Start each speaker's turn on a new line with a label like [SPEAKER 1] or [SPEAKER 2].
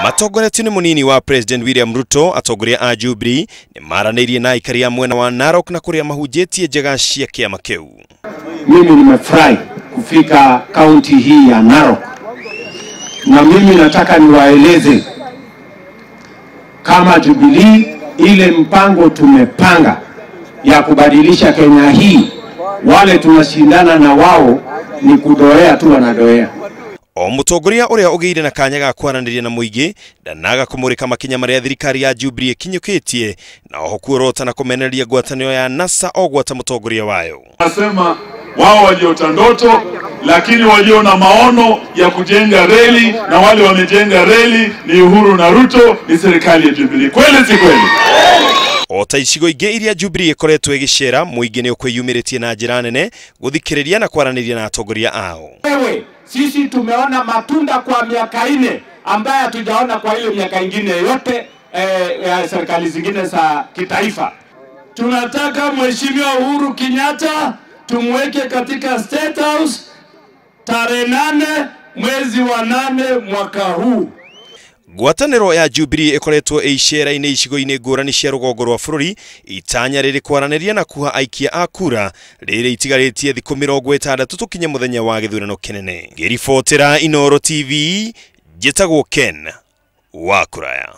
[SPEAKER 1] Matongoretio nĩ mũnini wa President William Ruto, atongoria a Jubilee nĩ maranĩirie na aikari a mwena wa Narok na kũrĩa mahunjĩtie njega cia kĩama kĩu.
[SPEAKER 2] Mimi nimefurahi kufika kaunti hii ya Narok, na mimi nataka niwaeleze kama Jubilee ile mpango tumepanga ya kubadilisha Kenya hii, wale tunashindana na wao ni kudoea tu, wanadoea.
[SPEAKER 1] O mũtongoria ũrĩa ũgĩire na kanya ga kwaranĩria na mũingĩ ndanaga kũmũrĩka makinya marĩa thirikari ya Jubilee ĩkinyũkĩtie na oho kuorota na kũmenereria ngwatanĩro ya NASA o gwata mũtongoria wayo.
[SPEAKER 3] Nasema wao waliota ndoto, lakini walio na maono ya kujenga reli na wale wamejenga reli ni Uhuru na Ruto, ni serikali ya Jubilee. Kweli si kweli?
[SPEAKER 1] O ta icigo ingĩ iria Jubilee ĩkoretwo ĩgĩcera, mũingĩ nĩ ũkwĩyumĩrĩtie na njĩra nene gũthikĩrĩria na kwaranĩria na atongoria ao.
[SPEAKER 2] Wewe, sisi tumeona matunda kwa miaka 4 ambayo hatujaona kwa ile miaka ingine yote ya serikali zingine za kitaifa.
[SPEAKER 4] Tunataka Mheshimiwa Uhuru Kenyatta tumweke katika State House tarehe 8 mwezi wa 8 mwaka huu.
[SPEAKER 1] Ngwatanĩro ya Jubilee ĩkoretwo ĩicera-inĩ icigo-inĩ ngũrani cia rũgongo rwa bũrũri, itanya rĩrĩ kwaranĩria na kuha aikia a kura rĩrĩ itigarĩtie thikũ 60 tũkinye mũthenya wa gĩthurano kĩnene. Ngĩribotera Inooro TV, njĩtagwo Ken wa Kuraya.